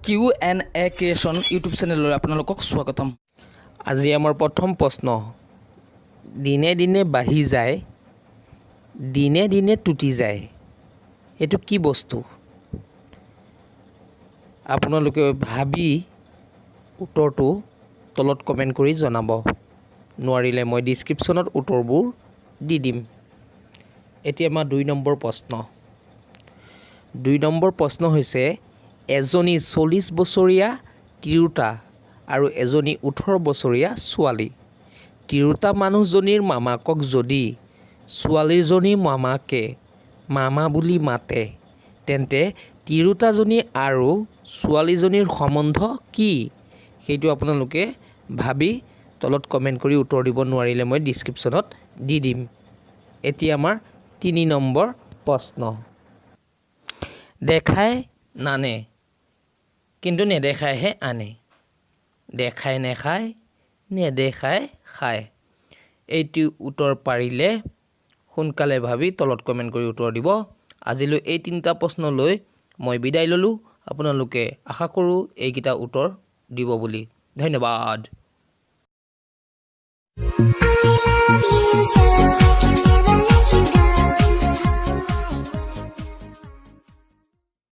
Q N A creation YouTube চেনেললৈ আপোনালোকক স্বাগতম। আজি আমাৰ প্ৰথম প্ৰশ্ন, দিনে দিনে বাঢ়ি যায়, দিনে দিনে টুটি যায়, এইটো কি বস্তু? আপোনালোকে ভাবি উত্তৰটো তলত কমেণ্ট কৰি জনাব। নোৱাৰিলে মই ডিছক্ৰিপশ্যনত উত্তৰবোৰ দি দিম। এতিয়া আমাৰ 2 নম্বৰ প্ৰশ্ন। 2 নম্বৰ প্ৰশ্ন হৈছে, এজনী 40 বছৰীয়া তিৰোতা আৰু এজনী 18 বছৰীয়া ছোৱালী। তিৰোতা মানুহজনীৰ মামাকক যদি ছোৱালীজনীৰ মামাকে মামা বুলি মাতে, তেন্তে তিৰোতাজনী আৰু ছোৱালীজনীৰ সম্বন্ধ কি? সেইটো আপোনালোকে ভাবি তলত কমেণ্ট কৰি উত্তৰ দিব। নোৱাৰিলে মই ডিছক্ৰিপশ্যনত দি দিম। এতিয়া আমাৰ 3 নম্বৰ প্ৰশ্ন। দেখাই নানে, কিন্তু নেদেখাইহে আনে। দেখাই নেখায়, নেদেখাই খায়। এইটো উত্তৰ পাৰিলে সোনকালে ভাবি তলত কমেণ্ট কৰি উত্তৰ দিব। আজিলৈ এই তিনিটা প্ৰশ্ন লৈ মই বিদায় ল'লোঁ। আপোনালোকে আশা কৰোঁ এইকেইটা উত্তৰ দিব বুলি। ধন্যবাদ। I love you so.